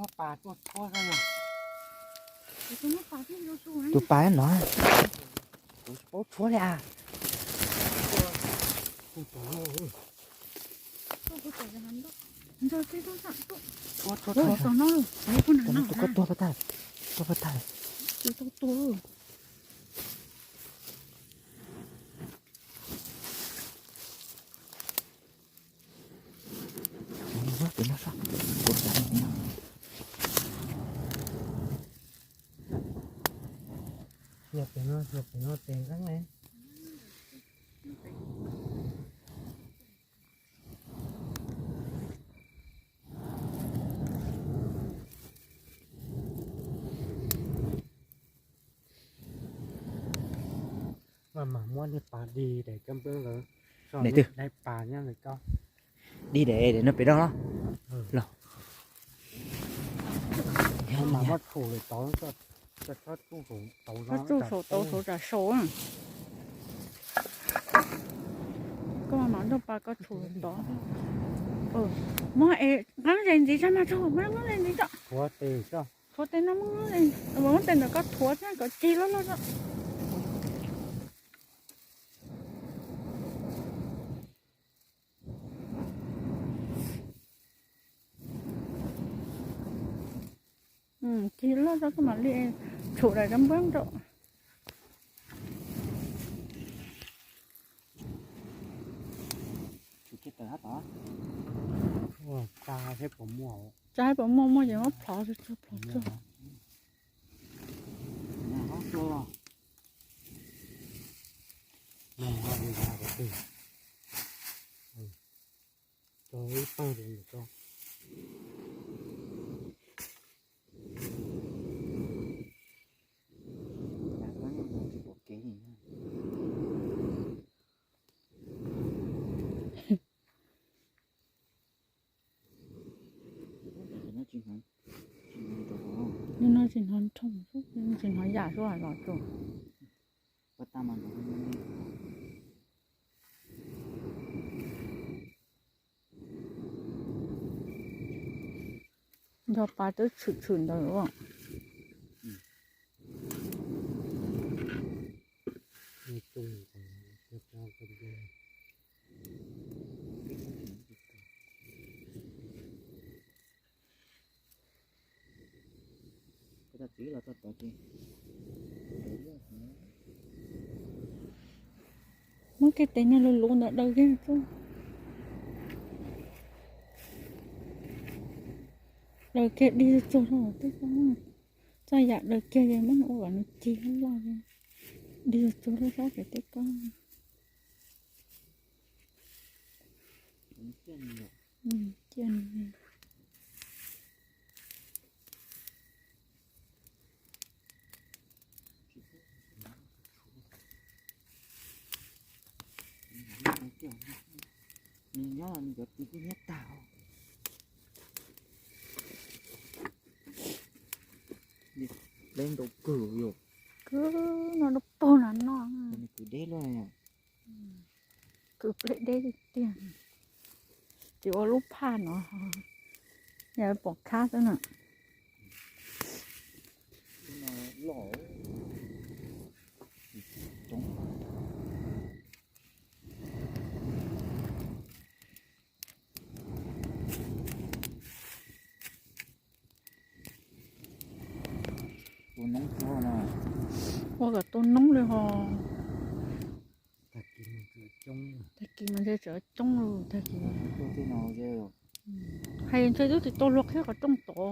Pas tuaj tshuab xwb no. Tus pas no, kuv tsis paub tshuab li as. Tshuab, tshuab, tshuab. Tus koj tuag pab tag, tuag pab tag. Mas mam muab niag pas dig daim cov nplooj ntawd, daim pas nyob ntawm ko. Dig daim, daim no pem no los. Mas muab tshum tod, tshum saum tod, tshum saum tod, tshum tsam sau. Koj mas mam nrog pas koj tshum tod. Muab es nqeeb zes ntxiv tso mas, tso muab nqeeb zes ntxiv tso. Thuav tes no, muab tes ntawm koj thuav thiab kom cig loj loj tso. Cig loj tso koj mam li tshum daim rab npuab rau. Tsa thiab puas muaj, muaj ces muab plhov tsuag, plhov tsuag. Nyob no tsis hnov nrhoo, tsis hnov yam suab los tsuas. Nrog pas twb tshwm tshwm ntawd. Muab kiag tes niag lus lus ntawd daws kiag, daws kiag dig tsuag tsuag tej ko. Txoj yam daws kiag es muab ua kom nws cig loj loj, dig tsuag tsuag lub sab pem tej ko. Ciaj. Nws nyob los nws cov tis kuj nyiab tag. Pleb ntau kawg yom. Kwv no lub pug no no. Nws kwv deb luaj. Kwv pleb deb tiag tiag. Ces ua lub phaj no, yog pom khab xwb na. Ua kom tu noob li ho. Tag kis mas ntshe tseem coob lawm tag kis. Hais ntshe twb tsis tau luag qhib qhov rooj tod.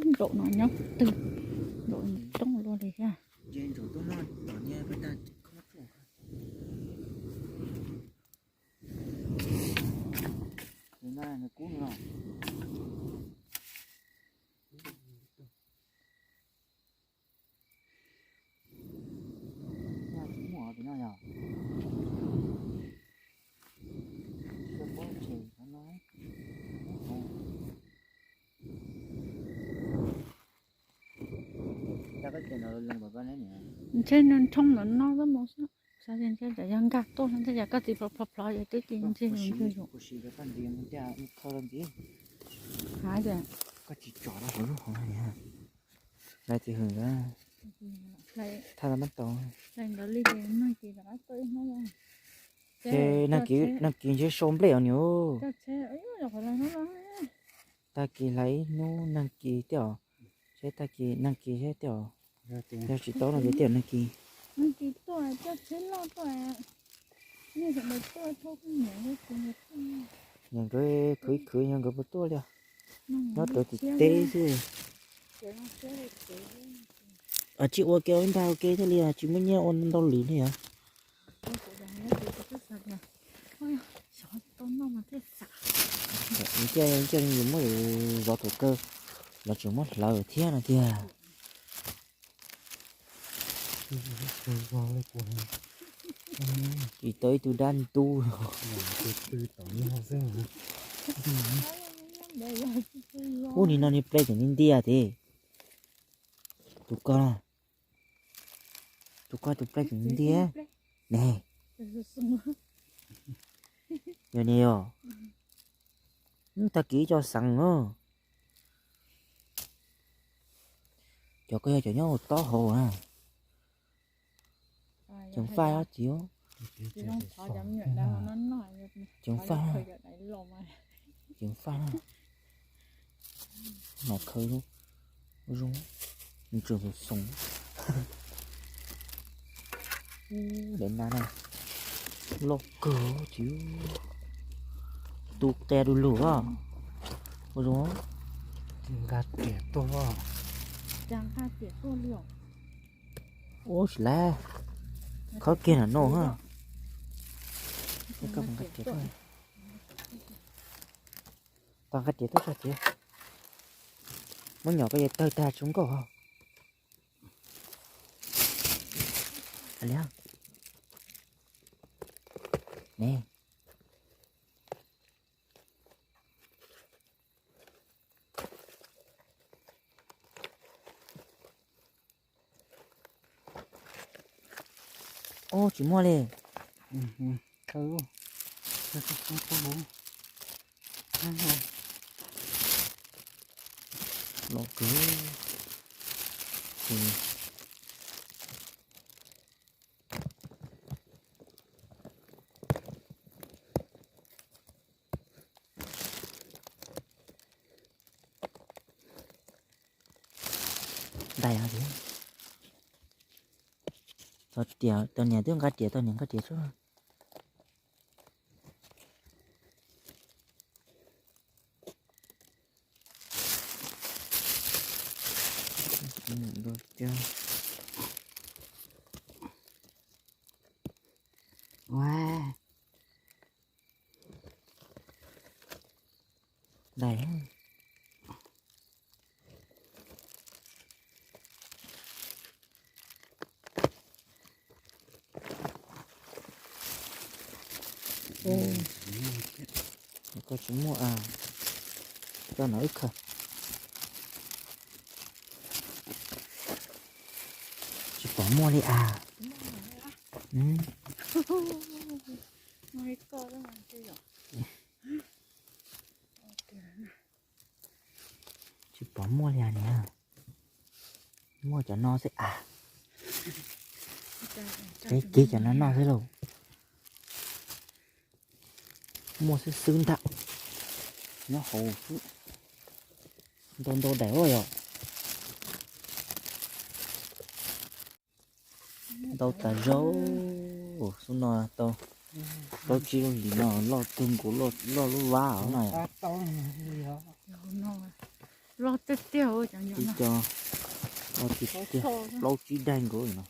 Nraum no nyob twg, nraum coob luaj li thiab. Ntshe nws nrhoo ntawm no xwb mas xwb. Cov yog nkag tuaj no thiab, yog koj txiv plhov plhov plhov ces twb ci ntsis ntsis yus. Koj tsis tsom rau hauv lub hauv no, lawv txiv hwm thaj tau mab tau. Ces nag kis ntshe sau nplej os niam. Tag kis hlais ib hnub nag kis thiab os, seb tag kis nag kis thiab thiab os. Yog tsis tau no ces thiaj nag kis. Yog nkawd khwv khwv yog nkawd puas tuaj li os. Nyob rawv tim teb xwb. Tsis ua ke ua ib npag ua ke thiaj li os, tsis muaj nyiaj ua ntau lwm li os. Nws thiaj nws muab yus zov thaum kawg, lawv tseem muab hlawv thiab no tiag. Tsis tau ib tug dab ntub. Ub, nim no niag ple tseem ntiag thiab. Tus ko, tus ko tus ple tseem ntiag ne. Yog ne yog, tag kis cov xeev na. Cov ko yog cov nyob hauv tob hauv na. Ceev faj txiv. Ceev faj, ceev faj. Nom khawv zoo, nws tseem xoom xoom. Daim nas na, loj kawg txiv. Tu qe du lug os. Ua zoo, nkag riam tuaj. Ua tsis laib, khawb kiag na no. Tau nqa riam tuaj tso txiv. Muab nyom koj yuav tawg tag tsis nkauj. Ne. Ub, tsis muaj li. Los kawg. Ntais os. Tau tias tau niam twb nqa riam, tau niam nqa riam tso. Ntais. Koj tsis muaj a, koj no wb khaws. Tsis pom muaj li a. Tsis pom muaj li niam. Muaj cov no xwb a. Peb kib cov no noj xwb lauj. Muaj xwb xwb ntag. Nyob hauv xwb. Ntau ntau daim os yom. Ntau tas zog. Xub no tau plaub tsib lub hlis no loj kawg nkaus, loj lub vab os no. Loj tiag tiag, plaub tsib daim nkaus no.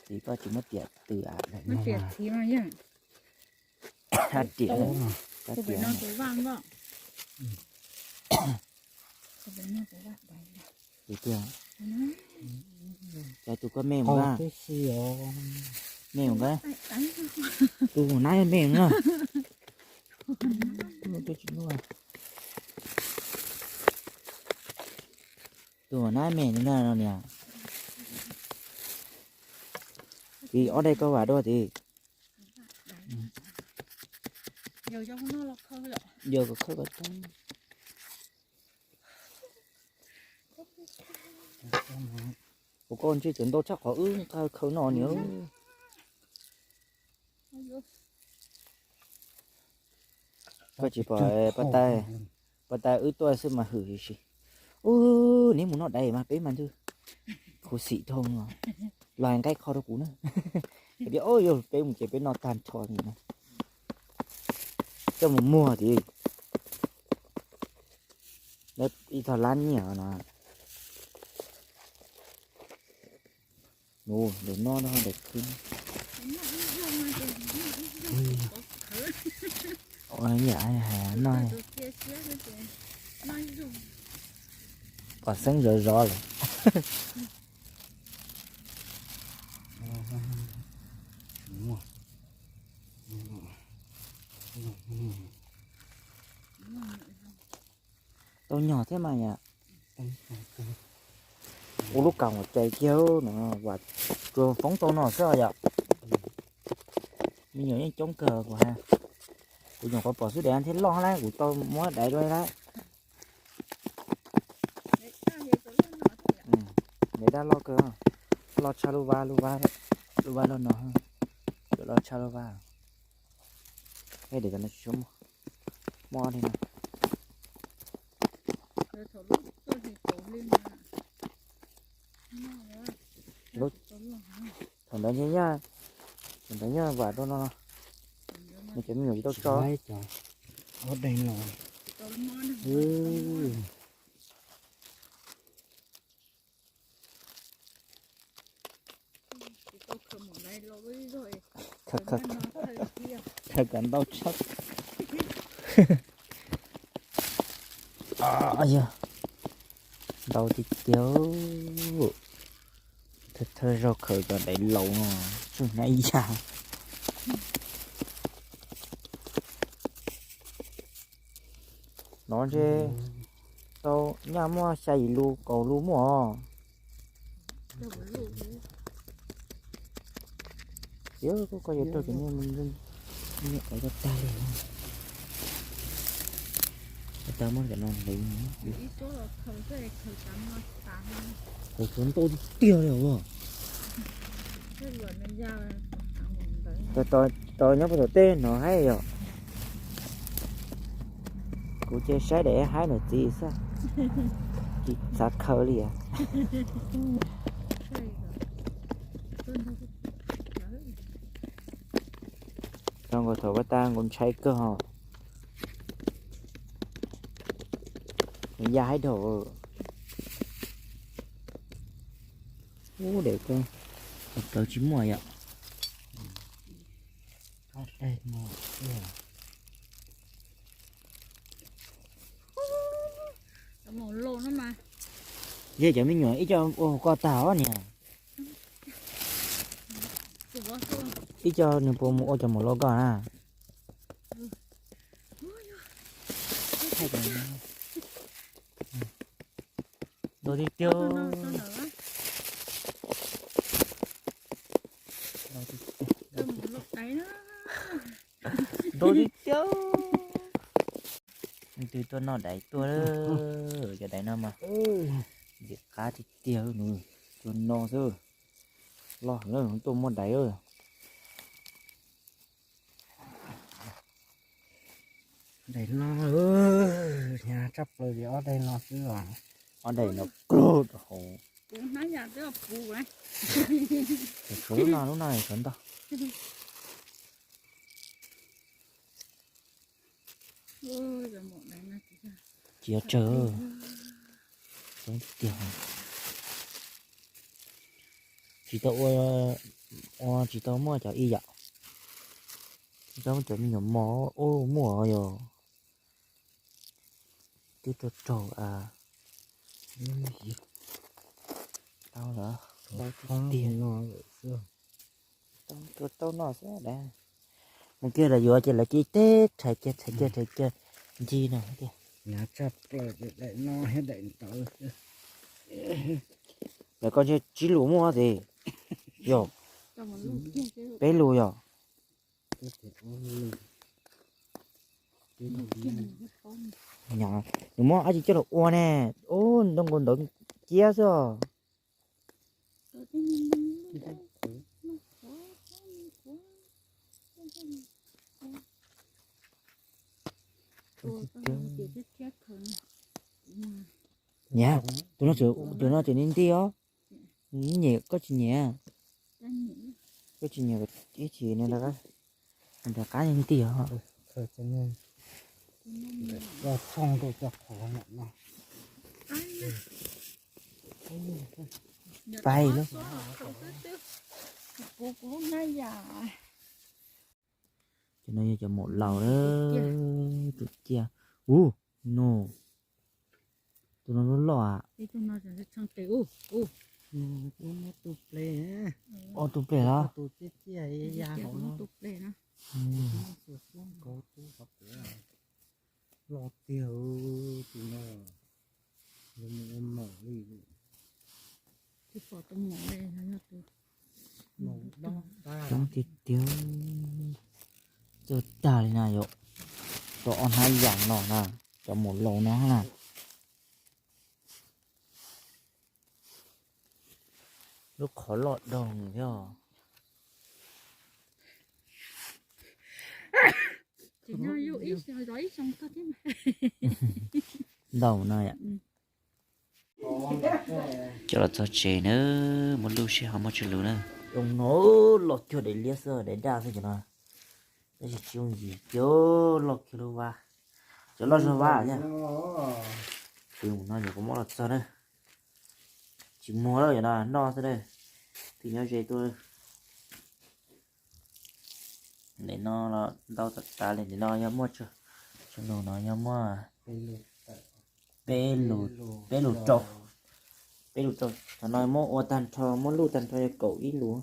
Txiv koj tsis muab riam tw a. Riam, tiag. Cas tus koj me mus nqa, me mus nqa, tus mus nab me mus na. Tus mus nab me mus na no niam. Vim ob daim koj vam dua tid. Yog koj khawb koj tau. Kuv koj ntsej cov ntau tshaj qhov wb nqa khaws no niam. Koj tsis pom pab tais, pab tais wb tuaj xwb mas hwm si. Ub, neb mus noj daiv mas peb mas ntshe khuv xim dhau no. Los hais nqaij qho rau kuv na. Tias, o, yog peb mus ces peb noj tag nrho li na. Coj mus muag tid. Ib tog lab nyiaj no. Ua, ntawm no no ntawm khw. Ua, yam hais no pom xeeb zov zov lawm. Tau nyog thiab mas yom. Ua lub kas mus cais kiag no, vam tsuas foob tau no xwb yom. Me nyuam yeej coob kawg kuv hais. Kuv nyuam qhuav pom xwb, daim thiab loj lawm, kuv tau muab daim dua lawm. Daim dab loj kawg, loj tshaj lub vaj, lub vaj, lub vaj loj no, loj tshaj lub vaj. Daim no tsis tshua muaj, muaj li no. Thaum ntawd nyaj, thaum ntawd nyaj vam rau no, nws cov me nyuam tsis tau tso. Khaws kom ntau tshaj. Yog ntau tiag tiag. Thawj thawj zaug khaws cov daim laus no, tsuj hnab yas. No ntshe tau nyaj muaj xya yim lus kaum lus muaj os. Tiag, koj yuav raug cov niag me ntxeej, niag qauv tag tag li. Tau muab cov no nqis. Qauv tsuav ntau tiag tiag li os. Tos nyob puag tom tej no haib yom. Kuv ces saib daim haib niam txiv xwb, tsis xav khaws li as. Tau nkaus thaum ua tag nkaus ntshai kawg os. Nws ya haib dhau. Ub, daim ko, daim ko tsis muaj yom. Yog cov me nyuam ib co ua hauv ko tag os niam. Ib co nws puas mus ua cov maum loj ko na. Ntau tiag tiag. Ntau tiag tiag. Leej twg tuaj noj daiv tuaj, cov daiv no mas ntxim qab tiag tiag, nws tuaj noj xwb. Loj heev, tuaj muaj daiv. Daim no, hnyav tshaj plaws li ob daim no xwb os. Ob daim no klug rau hauv. Tshuav lub no, lub no tshuav ntau. Tsis yog tsawg, tiag. Tsis tau ua, ua tsis tau muaj cov ib yam. Tsis tau muaj cov me nyuam mos ub muaj yog. Twb rau raug a. Tau lawm, tau tiag. Tau, tau noj xwb. Mus kiag lawv yuav ces lawv cia li teb rhais kiag rhais kiag rhais kiag ncig no tiag. Lawv koj ntshe tsib lus muaj xwb. Yog. Peb lus yom. Nws muab dab tsi coj los ua ne? Ub, ntoo nkaus ntawd ciab xwb os. Niam, tus no, tus no tseem nti nti os. Nyiam koj tsis nyiam? Koj tsis nyiam ib chim nws rov qab nti os. Pais lawm. Cov no yog cov maum laus na. Tus ciaj. Ub, no, tus no loj loj a. Ob tug pleg los? Loj tiag, tus no maum li. Coob tiag tiag. Coob tag li na yom. Cov ob hnab yam no na, cov maum laus no na. Lub qhov loj doog thiab. Ntau no yom. Coj los txog tsev na, muab luj seb ho muaj tsw lus na. Zoo no, loj cuag daim liab xwb, daim daj xwb cov no. Tab sis tsis yooj yim, cov loj kiag lub vab, cov loj zog vab thiab. Tus no yog kuv muab los txog na. Tsis muag lawm, cov no noj xwb na. Twb nyob ze tuaj. Ntawm no los ntau tas tas li, ntawm no yog muaj, tsawg lus no yog muaj peb lus, peb lus rau, peb lus rau. Qhov no muab ua tag nrho, muab luj tag nrho yog kaum ib lus.